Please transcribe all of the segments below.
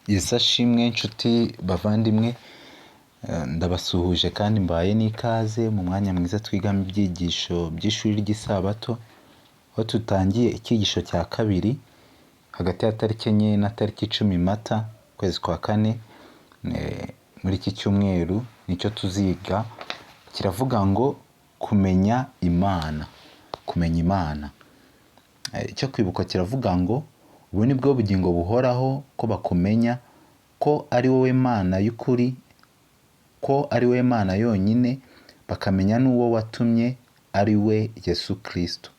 Yesu ashimwe nshuti bavandimwe, ndabasuhuje kandi mbahaye n'ikaze mu mwanya mwiza twigamo ibyigisho by'ishuri ry'isabato, aho tutangiye icyigisho cya kabiri hagati ya tariki 4 na tariki 10 Mata, ukwezi kwa kane, muri iki cyumweru nicyo tuziga, kiravuga ngo kumenya Imana, kumenya Imana. Icyo kwibuka kiravuga ngo ubu ni bwo bugingo buhoraho ko bakumenya ko ari wowe Mana y'ukuri, ko ari wowe Mana yonyine, bakamenya n'uwo watumye ari we Yesu Kristo.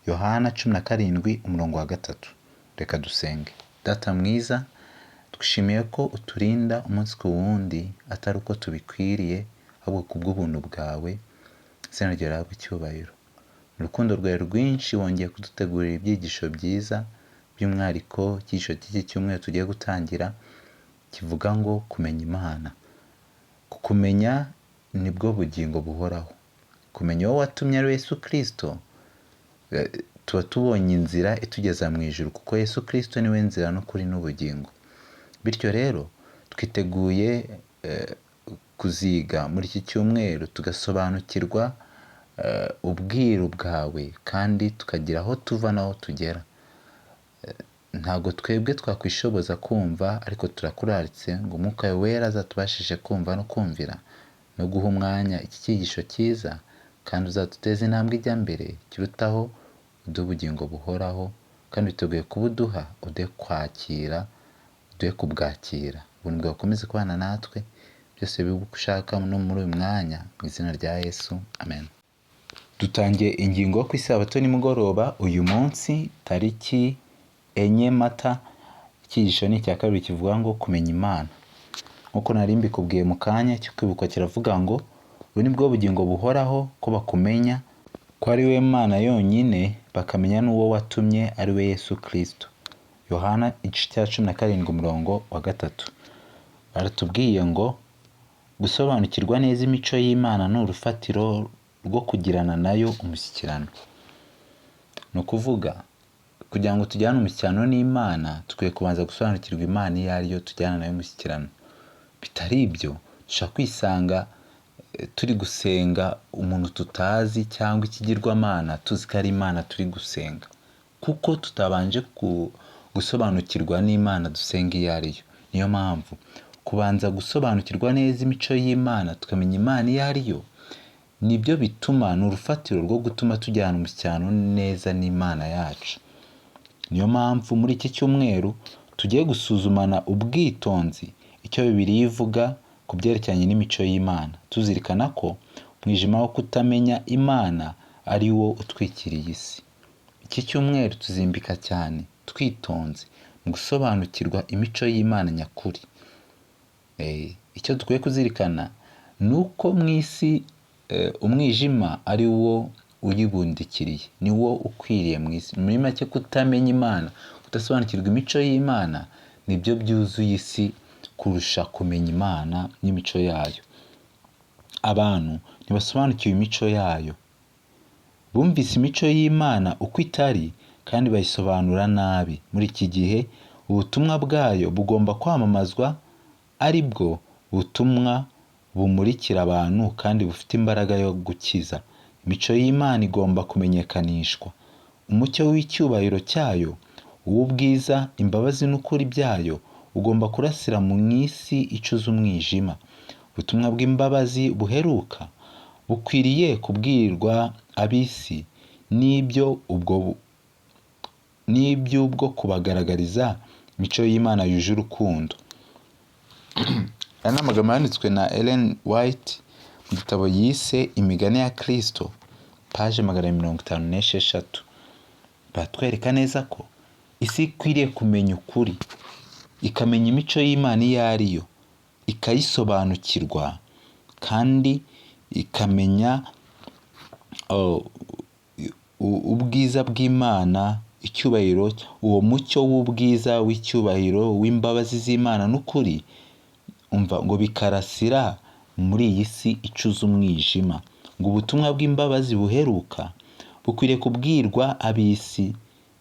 Yohana 17 umurongo wa 3. Reka dusenge. Data mwiza, twishimiye ko uturinda umunsi ku wundi, atari uko tubikwiriye, ahubwo kubw'ubuntu bwawe, izina ryawe rihabwe icyubahiro. Mu rukundo rwawe rwinshi wongeye kudutegurira ibyigisho byiza, by'umwihariko icyigisho cy'iki cyumweru tugiye gutangira kivuga ngo kumenya Imana. Kukumenya nibwo bugingo buhoraho. Kumenya uwo watumye ari we Yesu Kristo, tuba tubonye inzira itugeza mu ijuru, kuko Yesu Kristo niwe nzira n'ukuri n'ubugingo. Bityo rero twiteguye kuziga muri iki cyumweru, tugasobanukirwa ubwiru bwawe kandi tukagira aho tuva n'aho tugera. Ntabwo twebwe twakwishoboza kumva, ariko turakuraritse ngo Umwuka Wera azatubashishe kumva no kumvira no guha umwanya iki cyigisho cyiza, kandi uzaduteze intambwe ijya mbere kirutaho, uduhe ubugingo buhoraho, kandi witeguye kubuduha, uduhe kwakira, uduhe kubwakira. Ubuntu bwawe bukomeze kubana natwe, byose bibe uko ushaka no muri uyu mwanya, mu izina rya Yesu, amen. Dutangiye ingingo yo ku isabato nimugoroba, uyu munsi tariki 4 Mata, icyigisho ni icya kabiri kivuga ngo kumenya Imana. Nk'uko nari mbikubwiye mu kanya, icyo kwibuka kiravuga ngo ubu ni bwo bugingo buhoraho ko bakumenya ko ari we Mana yonyine, bakamenya n'uwo watumye ari we Yesu Kristo. Yohana igice cya 17 umurongo wa 3. Baratubwiye ngo gusobanukirwa neza imico y'Imana ni urufatiro rwo kugirana nayo umushyikirano. Ni ukuvuga kugira ngo tujyane umushyikirano n'Imana, dukwiye kubanza gusobanukirwa Imana iyo ari yo tujyana nayo umushyikirano. Bitari ibyo dushobora kwisanga turi gusenga umuntu tutazi cyangwa ikigirwamana tuzi ko ari Imana turi gusenga, kuko tutabanje gusobanukirwa n'Imana dusenga iyo ari yo. Niyo mpamvu kubanza gusobanukirwa neza imico y'Imana, tukamenya Imana iyo ari yo, nibyo bituma, ni urufatiro rwo gutuma tujyana umushyikirano neza n'Imana yacu. Niyo mpamvu muri iki cyumweru tugiye gusuzumana ubwitonzi icyo Bibiliya ivuga ku byerekeranye n'imico y'Imana, tuzirikana ko umwijima wo kutamenya Imana ari wo utwikiriye isi. Iki cyumweru tuzimbika cyane twitonze mu gusobanukirwa imico y'Imana nyakuri. Icyo dukwiye kuzirikana ni uko mu isi umwijima ari wo uyibundikiriye, ni wo ukwiriye mu isi. Muri make kutamenya Imana, kudasobanukirwa imico y'Imana nibyo byuzuye isi kurusha kumenya Imana n'imico yayo. Abantu ntibasobanukiwe imico yayo, bumvise imico y'Imana uko itari kandi bayisobanura nabi. Muri iki gihe ubutumwa bwayo bugomba kwamamazwa, ari bwo butumwa bumurikira abantu kandi bufite imbaraga yo gukiza. Imico y'Imana igomba kumenyekanishwa. Umucyo w'icyubahiro cyayo, uw'ubwiza, imbabazi n'ukuri byayo ugomba kurasira mu isi icuze umwijima. Ubutumwa bw'imbabazi buheruka bukwiriye kubwirwa ab'isi n'iby'ubwo kubagaragariza imico y'Imana yuje urukundo. Aya ni amagambo yanditswe na Ellen White mu gitabo yise Imigani ya Kristo, paje 256. Baratwereka neza ko isi ikwiriye kumenya ukuri, ikamenya imico y'Imana iyo ari yo, ikayisobanukirwa kandi ikamenya ubwiza bw'Imana, icyubahiro, uwo mucyo w'ubwiza w'icyubahiro w'imbabazi z'Imana n'ukuri, umva ngo bikarasira muri iyi si icuze umwijima. Ngo ubutumwa bw'imbabazi buheruka bukwiriye kubwirwa ab'isi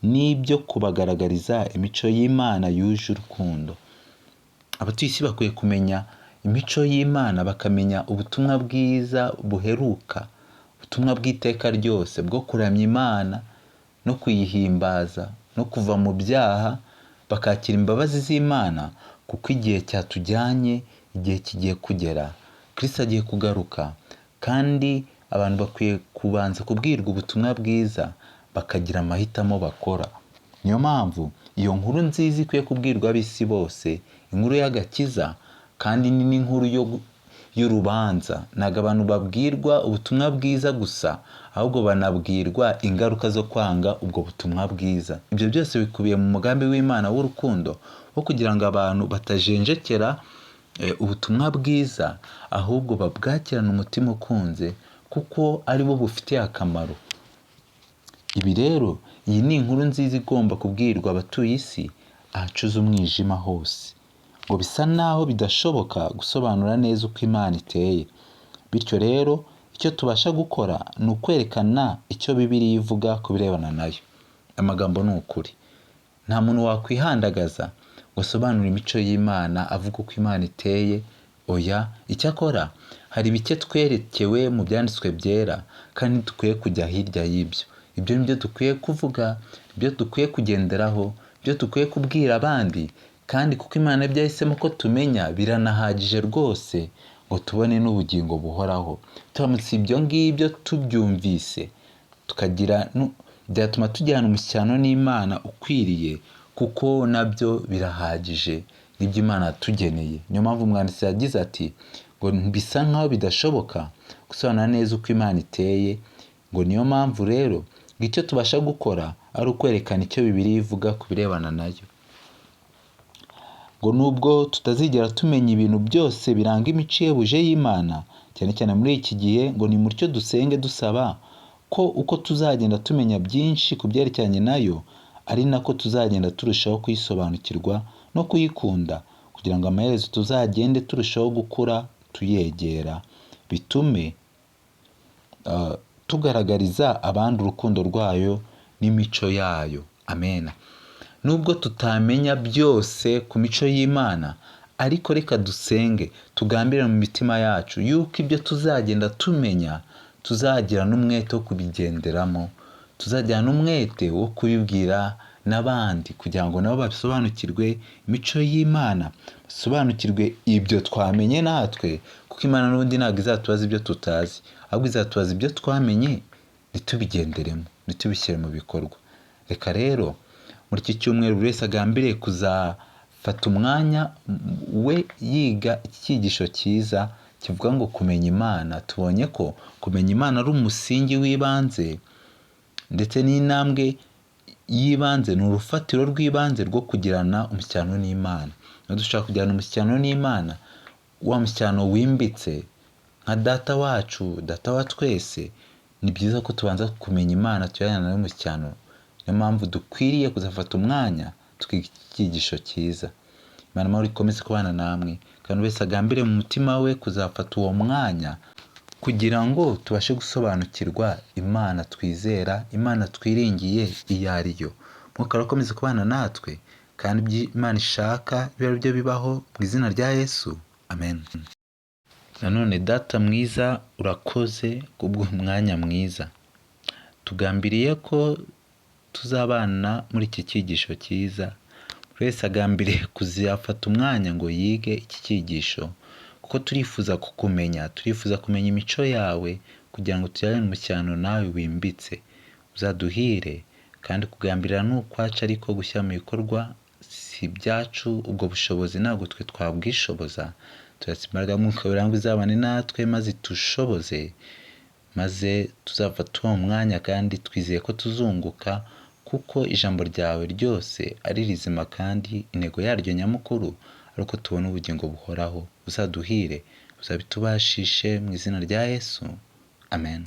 n'ibyo kubagaragariza imico y'Imana yuje urukundo. Abatuye isi bakwiye kumenya imico y'Imana, bakamenya ubutumwa bwiza buheruka, ubutumwa bw'iteka ryose bwo kuramya Imana no kuyihimbaza no kuva mu byaha, bakakira imbabazi z'Imana, kuko igihe cyatujyanye, igihe kigiye kugera, Kristo agiye kugaruka, kandi abantu bakwiye kubanza kubwirwa ubutumwa bwiza bakagira amahitamo bakora. Niyo mpamvu iyo nkuru nziza ikwiye kubwirwa ab'isi bose, inkuru y'agakiza, kandi ni n'inkuru y'urubanza. Ntabwo abantu babwirwa ubutumwa bwiza gusa, ahubwo banabwirwa ingaruka zo kwanga ubwo butumwa bwiza. Ibyo byose bikubiye mu mugambi w'Imana w'urukundo wo kugira ngo abantu batajenjekera ubutumwa bwiza, ahubwo babwakirane umutima ukunze, kuko ari bo bufitiye akamaro. Ibi rero, iyi ni inkuru nziza igomba kubwirwa abatuye isi ahacuze umwijima hose. Ngo bisa naho bidashoboka gusobanura neza uko Imana iteye. Bityo rero, icyo tubasha gukora ni ukwerekana icyo Bibiliya ivuga ku birebana nayo. Amagambo ni ukuri. Nta muntu wakwihandagaza ngo asobanure imico y'Imana, avuga uko Imana iteye, oya. Icyakora hari bike twerekewe mu byanditswe byera, kandi dukwiye kujya hirya y'ibyo. Ibyo ni byo dukwiye kuvuga, ibyo dukwiye kugenderaho, ibyo dukwiye kubwira abandi, kandi kuko Imana ibyo yahisemo ko tumenya biranahagije rwose ngo tubone n'ubugingo buhoraho. Turamutse ibyo ngibyo tubyumvise, tukagira byatuma tugirana umushyikirano n'Imana ukwiriye, kuko nabyo birahagije, nibyo Imana yatugeneye. Niyo mpamvu umwanditsi yagize ati ngo bisa nkaho bidashoboka gusobanura neza uko Imana iteye, ngo niyo mpamvu rero ngo icyo tubasha gukora ari ukwerekana icyo Bibiliya ivuga ku birebana nayo. Ngo nubwo tutazigera tumenya ibintu byose biranga imico ihebuje y'Imana, cyane cyane muri iki gihe, ngo ni mutyo dusenge dusaba ko uko tuzagenda tumenya byinshi ku byerekeranye nayo, ari nako tuzagenda turushaho kuyisobanukirwa no kuyikunda, kugira ngo amaherezo tuzagende turushaho gukura tuyegera, bitume tugaragariza abandi urukundo rwayo n'imico yayo. Amen. Nubwo tutamenya byose ku mico y'Imana, ariko reka dusenge tugambire mu mitima yacu yuko ibyo tuzagenda tumenya tuzagira n'umwete wo kubigenderamo, tuzagira n'umwete wo kubibwira n'abandi kugira ngo nabo basobanukirwe imico y'Imana, basobanukirwe ibyo twamenye natwe, kuko Imana n'ubundi ntabwo izatubaza ibyo tutazi, ahubwo izatubaza ibyo twamenye ntitubigenderemo, ntitubishyire mu bikorwa. Reka rero muri iki cyumweru buri wese agambiriye kuzafata umwanya we yiga iki cyigisho cyiza kivuga ngo kumenya Imana. Tubonye ko kumenya Imana ari umusingi w'ibanze ndetse n'intambwe y'ibanze, ni urufatiro rw'ibanze rwo kugirana umushyikirano n'Imana. Niba dushaka kugirana umushyikirano n'Imana, wa mushyikirano wimbitse nka data wacu, data wa twese, ni byiza ko tubanza kumenya Imana tugirana nayo umushyikirano. Niyo mpamvu dukwiriye kuzafata umwanya tukiga iki cyigisho cyiza. Imana amahoro ikomeze kubana namwe, kandi buri wese agambire mu mutima we kuzafata uwo mwanya kugira ngo tubashe gusobanukirwa Imana twizera, Imana twiringiye iyo ari yo. Mwuka akomeze kubana natwe, kandi ibyo Imana ishaka bibe ari byo bibaho mu izina rya Yesu. Amen. Nanone Data mwiza, urakoze kubw'umwanya mwiza. Tugambiriye ko tuzabana muri iki cyigisho cyiza. Buri wese agambiriye kuzafata umwanya ngo yige iki cyigisho, kuko turifuza kukumenya, turifuza kumenya imico yawe kugira ngo tugirane umushyikirano nawe wimbitse. Uzaduhire, kandi kugambirira ni ukwacu, ariko gushyira mu bikorwa si ibyacu, ubwo bushobozi ntabwo twe twabwishoboza. Turasaba imbaraga y'Umwuka Wera ngo izabane natwe maze itushoboze, maze tuzafata uwo mwanya, kandi twizeye ko tuzunguka, kuko ijambo ryawe ryose ari rizima kandi intego yaryo nyamukuru ari uko tubona ubugingo buhoraho. Uzaduhire, uzabitubashishe mu izina rya Yesu. Amen.